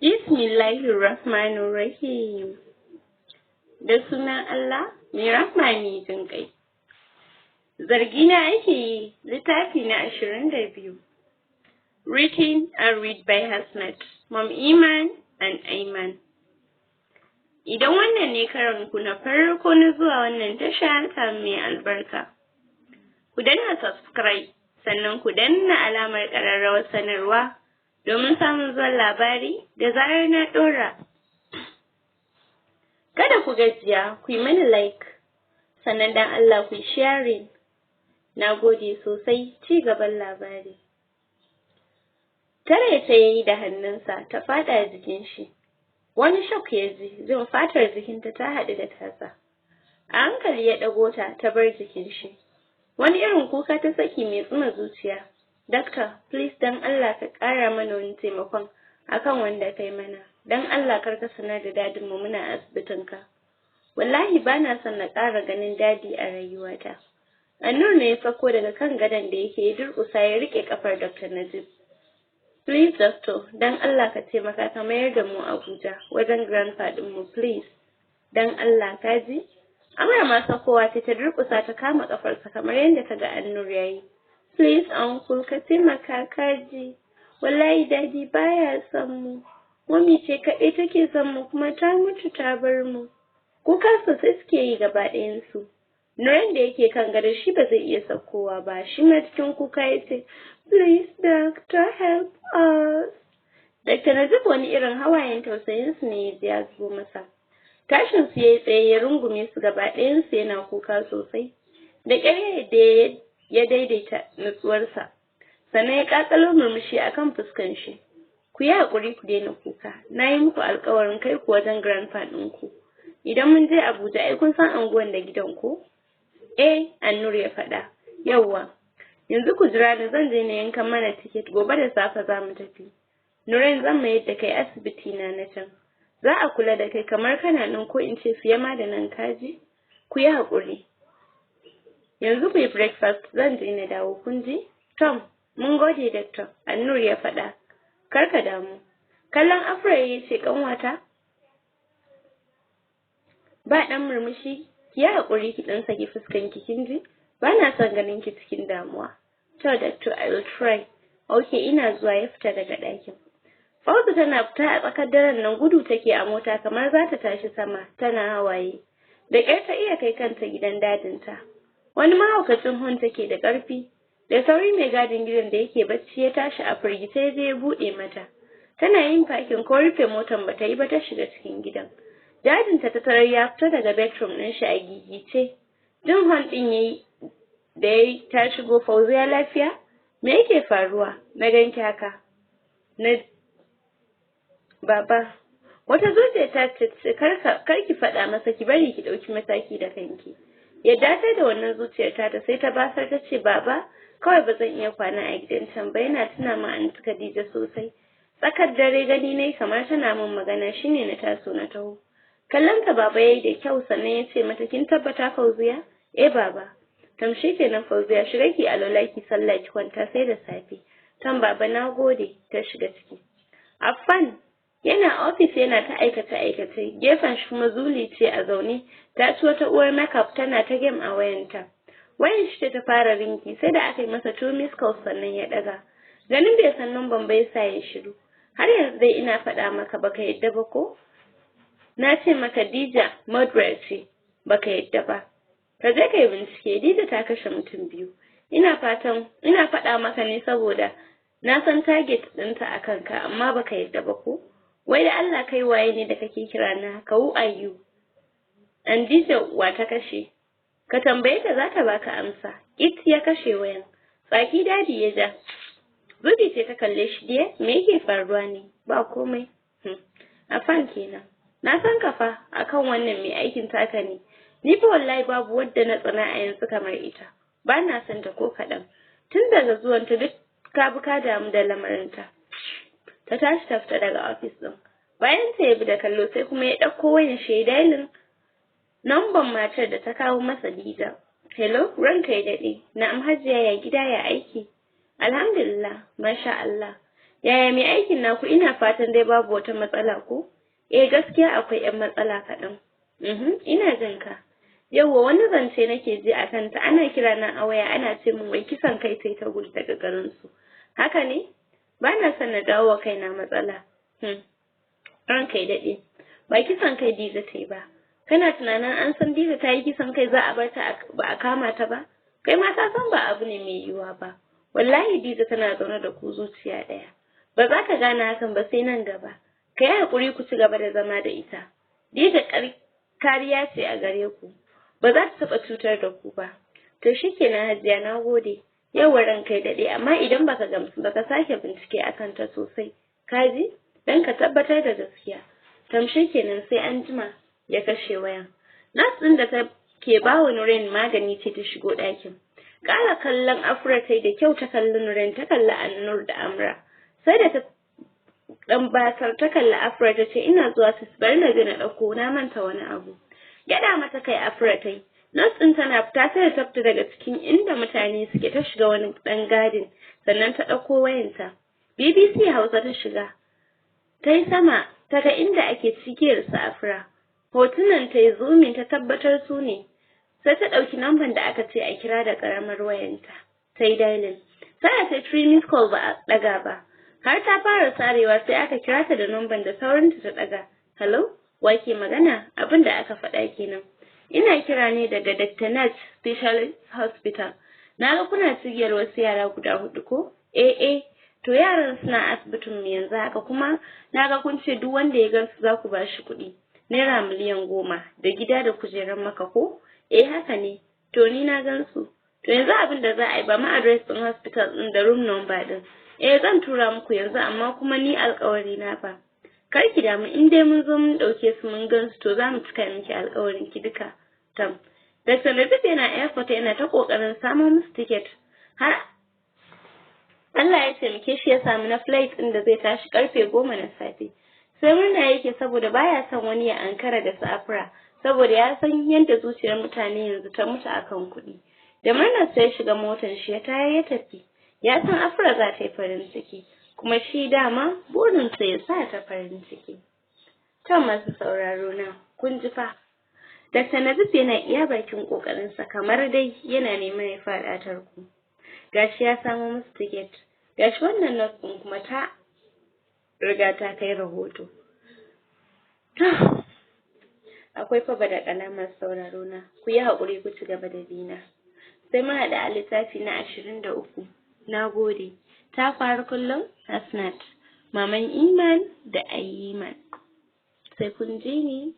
Bismillahirrahmanirrahim. Da sunan Allah, mai rahma, mai jin ƙai. Zargina ake yi, littafi na 22. Written and read by Hasnat, Mom Iman and Aiman. Idan wannan ne karon ku na farko na zuwa wannan tasha ta mai albarka, ku danna subscribe, sannan ku danna alamar ƙararrawar sanarwa domin samun zuwan labari da zarar na ɗora. Kada ku gajiya, ku yi mani like, sannan dan Allah ku yi sharing. Na gode sosai. Ci gaban labari. Tare ta yayi da hannunsa, ta faɗa jikin shi. Wani shock ya ji, jin fatar jikinta ta haɗu da tasa. A hankali ya ɗago ta, ta bar jikin shi. Wani irin kuka ta saki mai tsuma zuciya. "Doctor, please, dan Allah ka ƙara mana wani taimakon akan wanda kai mana. Dan Allah kar ka sanar da dadin mu muna asibitin ka. Wallahi bana son na ƙara ganin Daddy a rayuwata." Annur ne ya sako daga kan gadon da yake, ya durƙusa ya riƙe kafar Dr. Najib. "Please doctor, dan Allah ka taimaka ka mayar da mu Abuja wajen grandpa din mu, please. Dan Allah ka ji?" Amra ma sakowa ta, ta durƙusa ta kama kafarsa kamar yadda ta ga Annur yayi. "Please uncle, ka taimaka ka ji. Wallahi Daddy baya son mu. Mummy ce kaɗai take son mu, kuma ta mutu ta bar mu." Kuka sosai suke yi gaba ɗayansu. Nuran da yake kan gado, shi ba zai iya saukowa ba, shi ma cikin kuka ya ce, "Please doctor, help us." Dr. Najib wani irin hawayen tausayin su ne ya zubo masa. Tashin su yayi tsaye, ya rungume su gaba ɗayan su, yana kuka sosai. Da ƙyar yadda ya daidaita nutsuwarsa, sannan ya ƙaƙalo murmushi akan fuskan shi. "Ku yi haƙuri, ku daina kuka. Na yi muku alƙawarin kai ku wajen grandpa ɗinku. Idan mun je Abuja, ai kun san anguwan da gidan ko?" "Eh," Annur ya faɗa. "Yawwa. Yanzu ku jira ni, zan je na yanka mana tiket, gobe da safe za mu tafi. Nuran, zan mayar da kai asibiti na na can. Za a kula da kai kamar kana nan, ko in ce fiye ma da nan, kaji? Ku yi haƙuri. Yanzu ku yi breakfast, zan je na dawo, kun ji?" "Tom, mun gode doctor," Annur ya faɗa. "Kar ka damu." Kallon Afra ya ce, "Ƙanwata, ba ɗan murmushi, ki yi haƙuri ki ɗan saki fuskan ki, kin ji? Ba na son ganin ki cikin damuwa." "To doctor, I will try." "Okay, ina zuwa." Ya fita daga ɗakin. Fauzu tana fita a tsakar daren nan, gudu take a mota kamar za ta tashi sama, tana hawaye. Da ƙyar ta iya kai kanta gidan dadinta. Wani mahaukacin horn take da ƙarfi. Da sauri mai gadin gidan da yake bacci ya tashi a firgice, ya je ya buɗe mata. Tana yin parking, ko rufe motan bata yi ba, ta shiga cikin gidan. Dadinta ta tarar ya fito daga bedroom ɗin shi a gigice. Jin horn ɗin yayi da yayi ta shigo. "Fauziya, lafiya? Me yake faruwa? Na ganki haka." "Na baba." Wata zuciya ta ce, kar ki faɗa masa, ki bari ki ɗauki mataki da kanki. Yadda ta da wannan zuciyar ta sai ta basar, ta ce, "Baba, kawai ba zan iya kwana a gidan can ba, yana tuna min Aunty Khadija sosai. Tsakar dare gani nayi kamar tana min magana, shine na taso na taho." Kallon ta baba yayi da kyau, sannan ya ce mata, "Kin tabbata, Fauziya?" "Eh baba." "Tam, kenan Fauziya, shiga ki alwala, ki sallah, ki kwanta, sai da safe." "Tam baba, na gode." Ta shiga ciki. Affan yana ofis yana ta aikace aikace, gefen shi kuma Zuli ce a zaune, ta ci wata uwar makeup, tana ta game a wayanta. Wayan shi ta fara ringing, sai da aka yi masa two miss calls sannan ya daga. Ganin bai san numban bai sa ya shiru. "Har yanzu dai ina faɗa maka baka yadda ba ko? Na ce maka Dija murderer ce, baka yadda ba. Ka je ka yi bincike, Dija ta kashe mutum biyu. Ina fatan ina faɗa maka ne saboda na san target ɗinta a kanka, amma baka yadda ba ko? Wai da Allah kai waye ne da kake kira na haka? Who are you? And Dija wa ta kashe? Ka tambaye ta, za ta baka amsa." It ya kashe wayan. Tsaki Daddy ya ja. Zubi ce ta kalle shi. "Dear, me yake faruwa ne?" "Ba komai." Afan kenan. Na san ka fa akan wannan mai aikin taka ne. Ni fa wallahi babu wadda na tsana a yanzu kamar ita. Ba na son ta ko kaɗan. Tun daga zuwanta duk ka bi ka damu da lamarinta." Ta tashi ta fita daga ofis ɗin. Bayan ta ya bi da kallo, sai kuma ya ɗauko wayan shi ya dialing namban matar da ta kawo masa Dija. "Hello, ranka ya daɗe." "Na'am hajiya, ya gida, ya aiki?" "Alhamdulillah, masha Allah." Yaya mai aikin naku? Ina fatan dai babu wata matsala ko? Eh, gaskiya akwai 'yan matsala kaɗan. Ina jin ka. Yauwa, wani zance nake ji a kanta, ana kira na a waya ana ce min wai kisan kai tai ta gudu daga garin su. Haka ne? Ba na son na dawo wa kaina matsala. Ranka ya daɗe. Ba kisan kai Diza ta yi ba. Kana tunanin an san Diza ta yi kisan kai za a bar ta ba a kama ta ba? Kai ma ka san ba abu ne mai yiwuwa ba. Wallahi Diza tana zaune da ku zuciya ɗaya. Ba za ka gane hakan ba sai nan gaba. Ka yi haƙuri ku ci gaba da zama da ita. Diza kariya ce a gare ku. Ba za ta taɓa cutar da ku ba. To shikenan Hajiya, na gode. Yauwa, ranka ya daɗe, amma idan baka gamsu ba ka sake bincike akan ta sosai. Ka ji? Dan ka tabbatar da gaskiya. Tam, kenan, sai an jima. Ya kashe wayan. Nurse ɗin da ta ke ba wa Nuren magani ce ta shigo ɗakin. Ƙara kallon Afra ta da kyau, ta kalli Nuren, ta kalli Annur da Amra. Sai da ta dan basar ta kalli Afra ta ce, "Ina zuwa sis, bari na je na ɗauko, na manta wani abu." Gyaɗa mata kai Afra ta yi. Nurse ɗin tana fita sai ta fita daga cikin inda mutane suke, ta shiga wani ɗan garden, sannan ta ɗauko wayanta. BBC Hausa ta shiga. Ta yi sama ta ga inda ake cigiyar su Afra. Hotunan ta yi zooming, ta tabbatar su ne. Sai ta ɗauki lambar da aka ce a kira da ƙaramar wayanta. Ta yi dialing. Sai ta three miss call ba a ɗaga ba. Har ta fara sarewa sai aka kira ta da lambar, da saurinta ta ɗaga. "Hello, wa ke magana?" Abin da aka faɗa kenan. "Ina kira ne daga Dr. Nat Specialist Hospital. Na ga kuna cigiyar wasu yara guda hudu ko?" "Eh eh." "To, yaran suna asibitin mu yanzu haka, kuma na ga kun ce duk wanda ya gansu za ku ba shi kuɗi. ₦10,000,000 da gida da kujerar Makka ko?" "Eh, haka ne." "To, ni na gansu. To, yanzu abin da za a yi, ba ma address ɗin hospital ɗin da room number ɗin." "Eh, zan tura muku yanzu, amma kuma ni alƙawari na fa." "Kar ki damu, in dai mun zo mun ɗauke su mun gansu, to za mu cika miki alƙawarin ki duka." Tam. Dr. Nazif yana airport yana ta ƙoƙarin samo musu ticket. Har Allah ya taimake shi ya samu na flight ɗin da zai tashi karfe 10 na safe. Sai murna yake saboda baya son wani ya ankara da su Afra, saboda ya san yadda zuciyar mutane yanzu ta mutu akan kuɗi. Da murnar sai ya shiga motar shi ya tayar ya tafi. Ya san Afra za ta yi farin ciki, kuma shi dama burinsa ya sa ta farin ciki. To, masu sauraro na, kun ji fa. Dr. Nazif yana iya bakin ƙoƙarinsa kamar dai yana neman ya faɗa tarko. Gashi ya samo musu ticket. Gashi wannan nurse ɗin kuma ta riga ta kai rahoto. To, akwai fa badakala, masu sauraro na. Ku yi haƙuri ku ci gaba da bina. Sai mun haɗu a littafi na 23. Na gode. Ta faru kullum Hasnat. Maman Iman da Ayyiman. Sai kun ji ni.